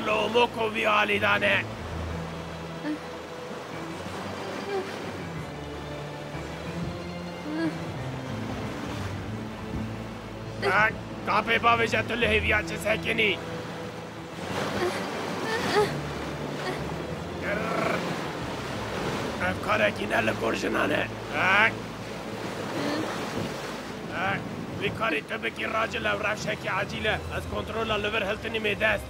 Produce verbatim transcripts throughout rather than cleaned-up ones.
Lomoko vî alî dane. Kapê bavêje tu li hêviya çi sekinî. Ev karekî ne li gor jinan e. Vî karî tu bikî racil ew rewşekî ecîl e. Ez kontrola li vir hiltinî mê dest.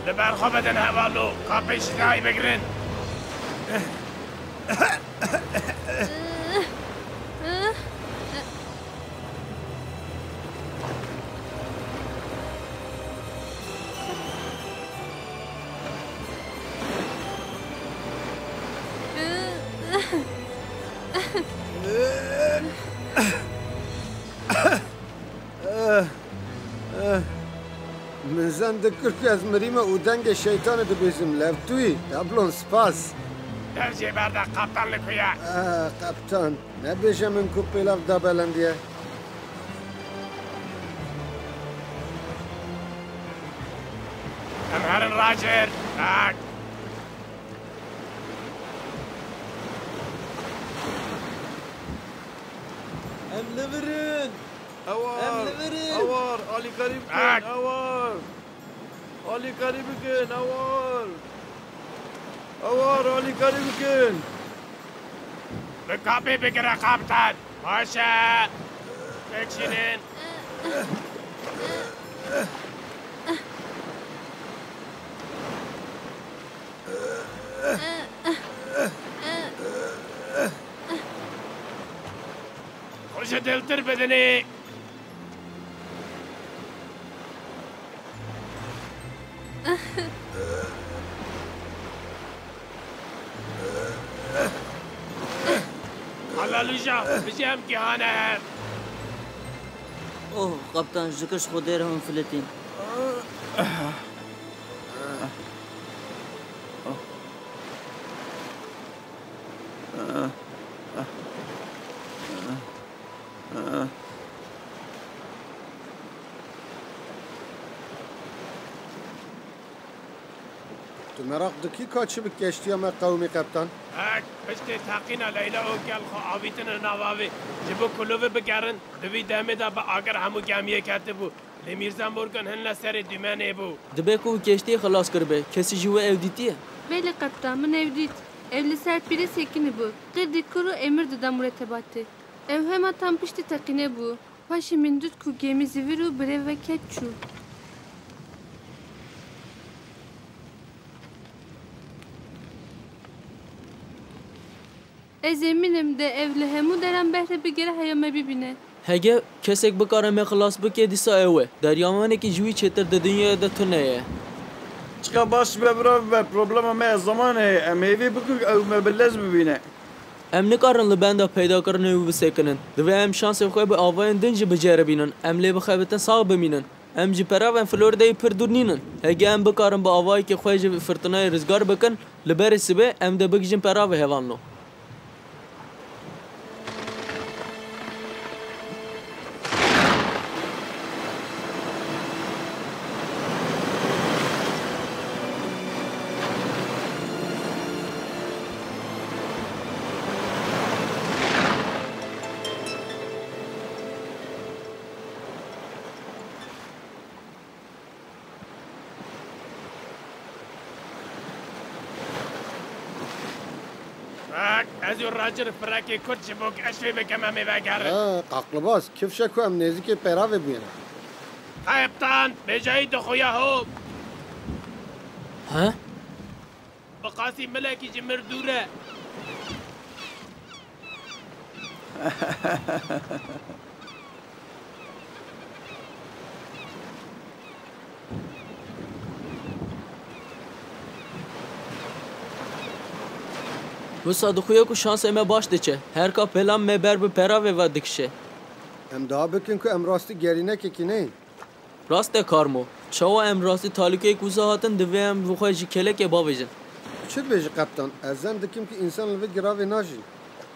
Li ber xwe bidin hevalno, ka pêşî dayî bigirin. Min zend dikir ku ez mirîme û dengê şeytanê dibêjim, lewtûyî, tablon spas. Dev jê berde, kaptan li ku ye? Ah, kaptan, nebêje min ku pêlav da belendiye. Em herin Roger. Tak. Em li vir in. Ewar. Em li vir in. Ewar. Alîkarî bikin. Tak. Ewar. Alîkarî bikin. Ewar. Ewar. Alîkarî bikin. Bi kapê bigire kaptan. Baş e. Pêkşînin. Xwe ji diltir bidinê. Hallelujah, bijî em gihane hev. Oh, kaptan, ji kişt Xwedê re hûn filetîn. Tu meraq dikî ka çi bi keştiya me qewimî, qeptan? Hek, piştê teqîna Leyla û gel xwe avîtine nav avê. Ji bo ku li vir bigerin, di vî demê de bi agir hemû gemiyê ketibû. Lê Mîrza Morgan hin li serê dîmenê bû. Dibe ku wî keştiyê xilas kiribe. Kesî ji we ew dîtiye? Belê qeptan, min ew dît. Ew li ser pîrê sekinibû. Qîrdî kir û emir dida muretebatê. Ew hema tam piştî teqînê bû. Paşê min dît ku gemî zivir û bi rê veke çû. Ez êmîn im de ew li hemû deran behre bigere heya me bibîne. Hege kesek bikare me xilas bike, dîsa ew e. Deryawanekî ji wî çêtir di dinyayê de tune ye. Çiqa baş be bira be, problema me ya zemanê ye. Em hêvî bikin ew me bi lez bibîne. Em nikarin li benda peydakirinê wî bisekinin. Divê em şansê xwe bi avayên din jî biceribînin. Em lê bixebitin sax bimînin. Em ji peravên Floridayê pir dûr nînin. Hege em bikarin bi avayekî xwe ji firtinayê rizgar bikin, li berê sibê em dê bigihîjin peravê hevalno. Bak, ez û Roger firekê kurt ji bo ku ez şwê bikim em ê vegerin. Ha, aqilbaz, kifşe ku em nêzîkê peravê bûyene. Qeptan, bêjayî dixuya ho. He? Bi qasî milekî ji mir dûr e. Wisa dixuye ku şansê me baş diçe. Her ka pêlan me ber bi peravê ve dikişe. Em daha bikin ku em rastî gerînekekî neyên. Rast e Karmo. Çawa em rastî talûkeyek wisa hatin, divê em bi xwe ji kelekê bavêjin. Çi dibêjî qeptan? Ez zen dikim ku însan li vê giravê najîn.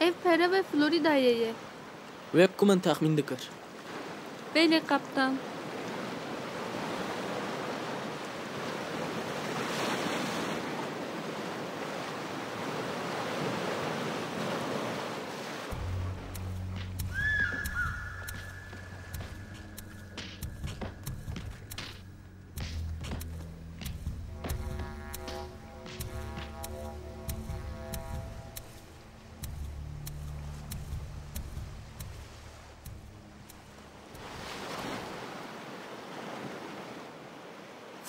Ev pere ve Floridayê ye. Wek ku min texmîn dikir. Belê qeptan.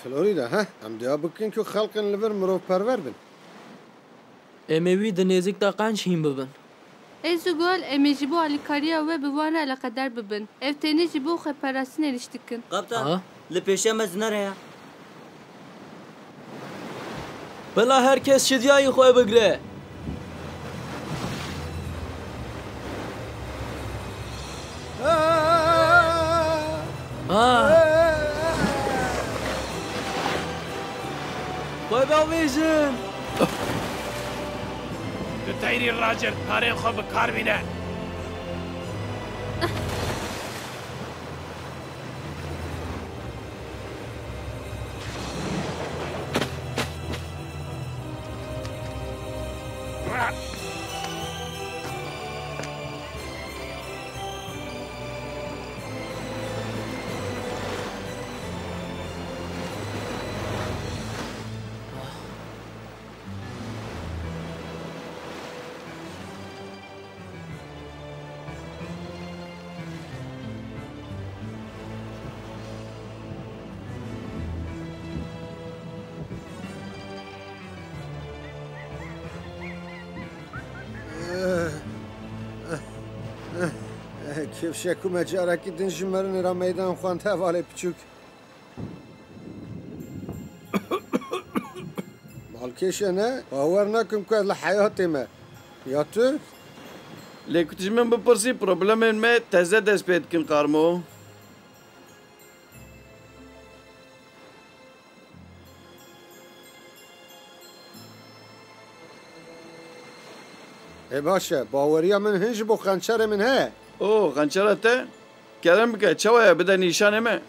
Florida, he? Em diya bikin ku xelqên li vir mirovperwer bin. Em ê wî di nêzîk de qenc hîn bibin. Ez û Gual em ê ji bo alîkariya we bi wan re eleqedar bibin. Ev tenê ji bo xweparastinê liş dikin. Qeptan, Ha? li pêşiya me zinar heye. Bila her kes şidiyayî xwe bigre. Ah! Xwe bavêjin! Tu teyrî racir, karên xwe bi kar bîne. Kifşe ku me carekî din ji mirinê re meydan xwend, hevalê piçûk. Balkêş e ne? Bawer nakim ku ez li heyatê me. Ya tu? Lê ku tu ji min bipirsî, problemên me teze dest pê dikin, Karmo. Ê baş e, baweriya min hin ji bo xençerê min heye. O, xençera te? Kerem bike, çawa ye, bide nîşanê me.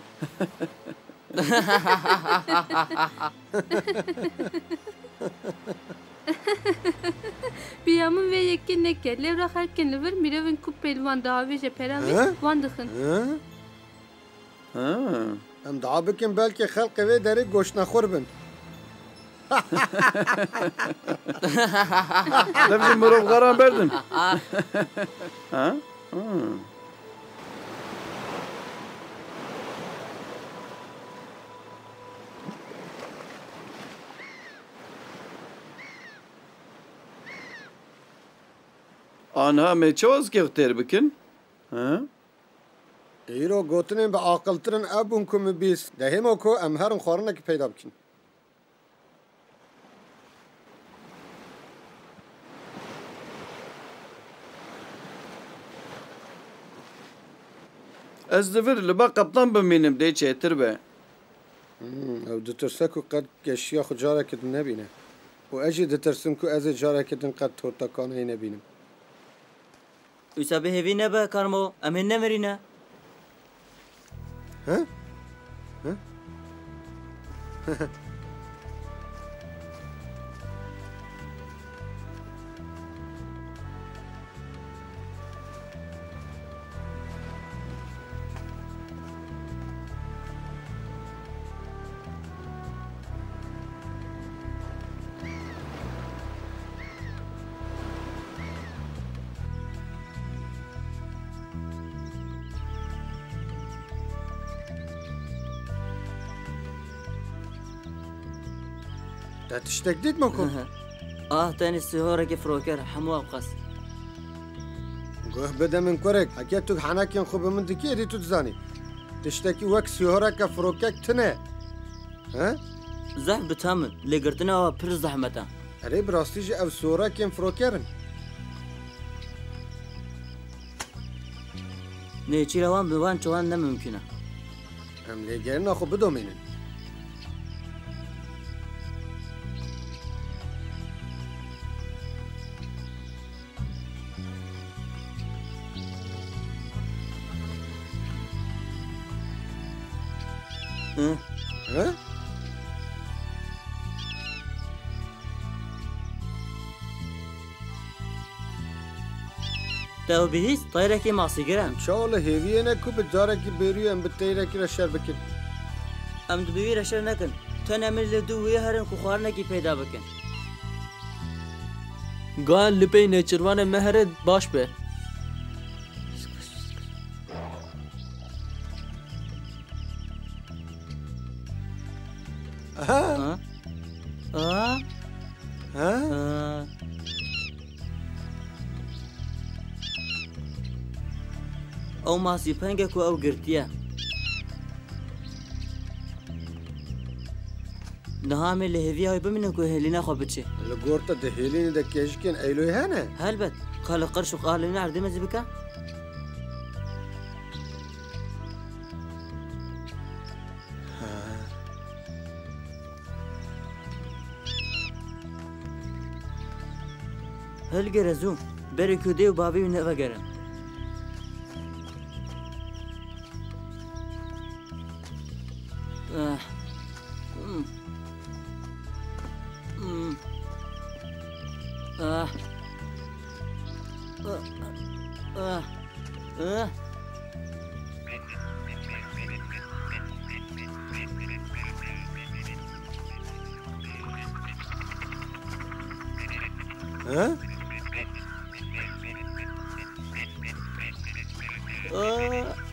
Piya min vê yekê neke, lewra xelkên li vir mirovên ku pêl wan diavêje pera wî, He? wan dixin. He? Ha. Em dua bikin belkî xelkê vê derê goştnexwir bin. Dev ji mirovxwaran berdin. Ha? Ha. Anha me çawa zikê xwe têr bikin? Ha? Îro gotinên bi aqiltir in ev bûn ku min bîst. De hêmo ku em herin xwarinekî peyda bikin. Ez li vir li ba qeptan bimînim dê çêtir be. Hmm, ew ditirse ku qet geşiya xwe careke din nebîne. Û ez jî ditirsim ku ez ê careke din qet tortakaneyê nebînim. Wisa bêhêvî nebe, Karmo, em hê nemirîne. He? He? Te tiştek dît Moko? Ah, tenê sîhorekê firoker, hemû ev qas. Guh bide min kurek, heke tu henekên xwe bi min dikî, êdî tu dizanî. Tiştekî wek sîhoreke firokek tune. He? Zehf bi tam in, lê girtina wa pir zehmet e. Erê, bi rastî jî ev sîhorekên firoker in. Nêçîra wan bi van çawan ne mimkûn e. Em lêgerina xwe bidomînin. Hı? Hı? Te ew bihîst? Teyrekî masîgir e. Çawa li hêviyê ne ku bi carekî bêrûyê em bi teyrekî re şer bikin? Em di bi wî re şer nekin. Tenê min li dû wî herin ku xwarinekî peyda bikin. Ga li pey nêçirvanê me here baş be. Aha. Ha? Ha? Ha? Ha. Ew masî peng e ku ew girtiye. Niha em ê li hêviya wî bimînin ku hêlîna xwe biçe. Li gor te di hêlînê de kêşikên Eyloyê hene? Helbet. Ka li qirş û qalên erdê me zî bike? Hilgere zû, berê ku dê û bavê wî nevegerin. Eh. Hmm. Hmm. Ah. Ah. Ah. Ah. He?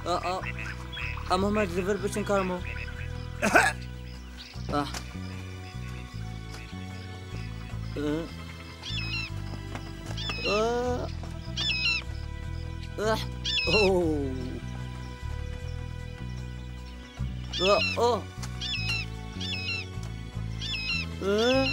Aa, aa. Ama Ömer, li vir biçin karmo. Ah. Aa. Aa. Ah. Oh. Aa, oh. Aa.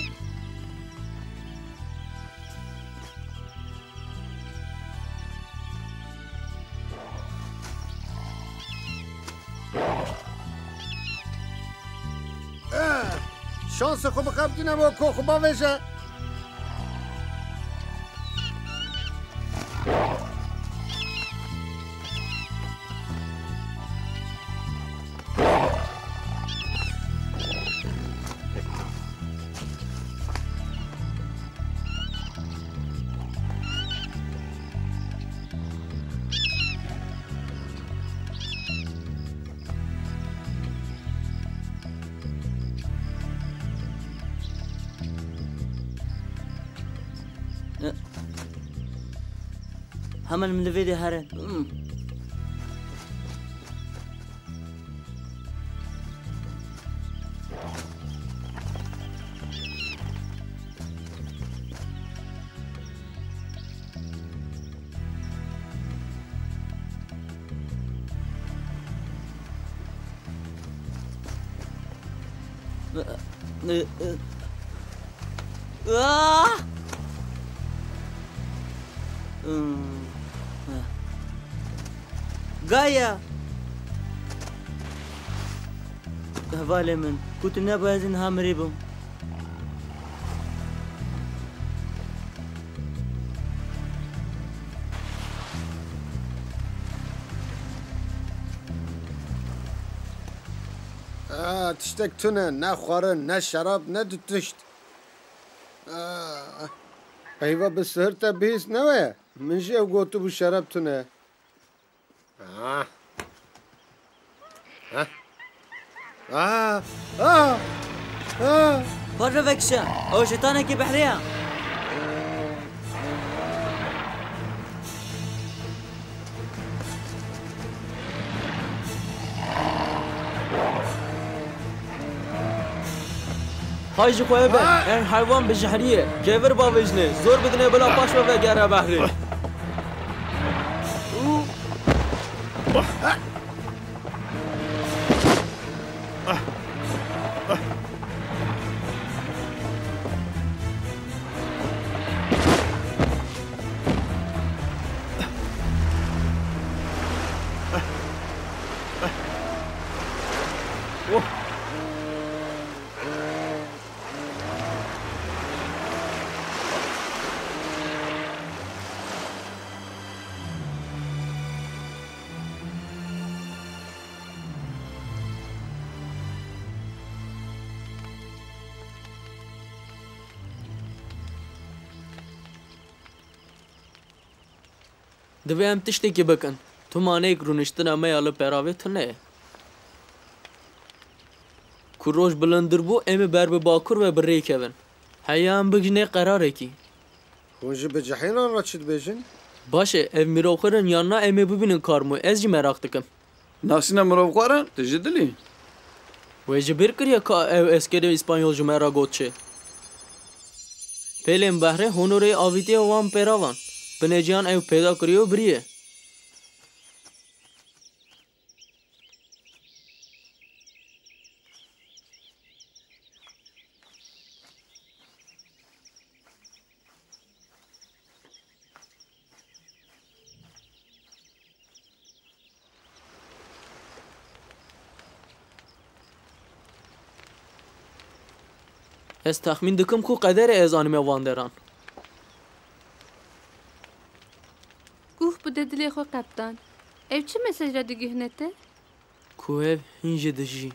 Eh, şansê xwe bixebitîne bo ku xwe bavêje. Hemen min li vê de here. Hmm. Ah! Hmm. Gaia! Hevalê min, ku tu nebû ez ê niha mirî bûm. Ah, tiştek tune, ne xwarin, ne şerab, ne du tişt. Ah, eyva bi sihir te bihîst ne we? Min jî ew gotibû şerab tune. Ah. Ah. Ah. Ah. Ah. Parve vekişe, ew şêtanekî behrê ye. Hay ji xwe be, ev heywan bi jehrî ye. Kevir bavêjine, zor bidine bila paş ve vegere behrê. Divê em tiştekî bikin. Tumaneyek rûniştina me ya li peravê tune ye. Ku roj bilindir bû, em ê ber bi bakur ve bi rê kevin. Heya em bigihînê qerarekî. Hûn ji bicihênan re çi dibêjin? Baş e, ev mirovxwar in yan na, em ê bibînin kar mû. Ez jî meraq dikim. Nasîna mirovxwaran, tu ji dilî? Wê ji bîr kiriye ka ew eskerê îspanyol ji me re got çi? Pêlên behrê honorê avîtiya wan pêravan. Binê ciyan ew peyda kiriye û biriye. Ez texmîn dikim ku qederê ez anime van deran. Guh bide dilê xwe, qeptan. Ew çi mesaj re digihîne te? Ku ev hîn jî dijî.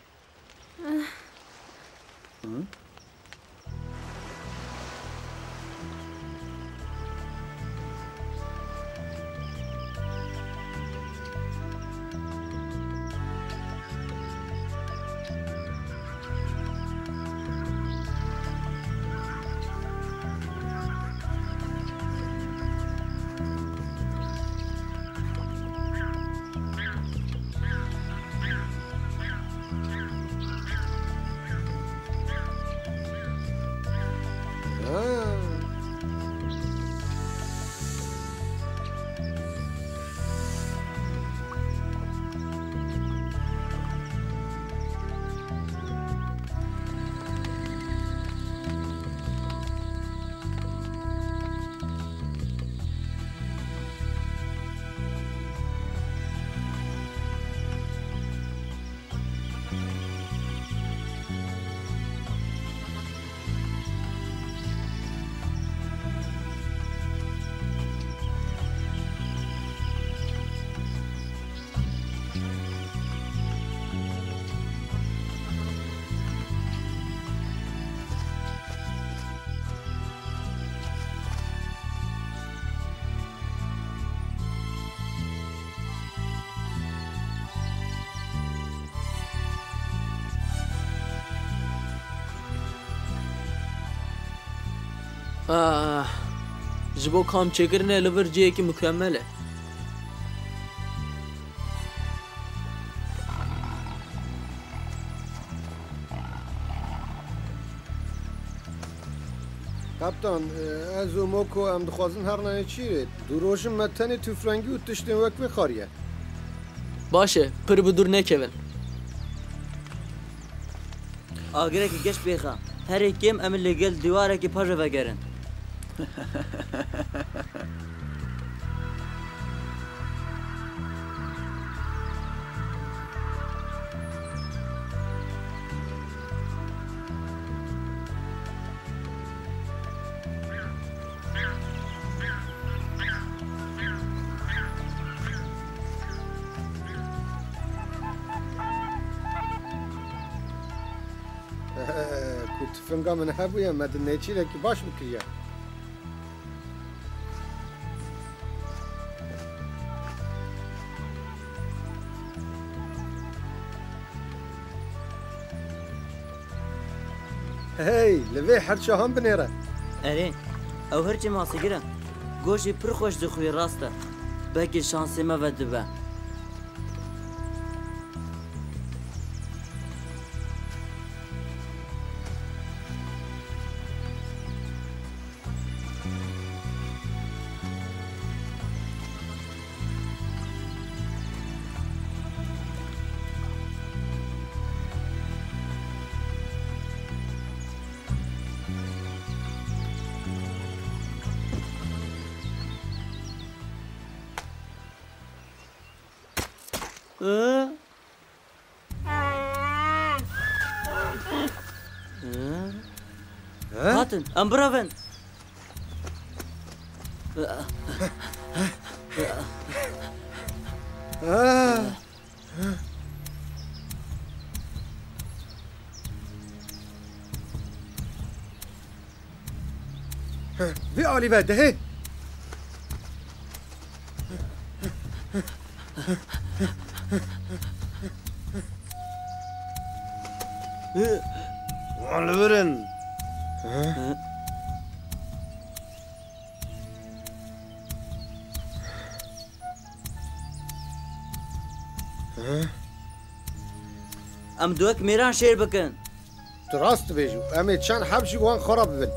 Ah, ji bo kamp çêkirinê li vir cihekî mukemel e. Kaptan, ez û Moko em dixwazin herine Nêçîrê. Du roj in me tenê tûfrengî û tiştên wek vê xariye. Baş e, pir bi dûr nekevin. Agireke geş pêxa. Herê kêm em ê li gel dîwarekî paş ve vegerin. Ku tifinga min hebûye, me di nêçîrekî baş bikiriye. Hey, li vê hirça han binêre. Erê, ew hirçê masîgir e. Goşê pir xweş dixwî, rast e. Belkî şansê me vedibe. Hatin, em birevin. Vê alî ve dihê. Wan li vir in. Em dû wek mêran şêr bikin. Tu rast dibêjî. Em ê çend heb jî wan xwe re bibin.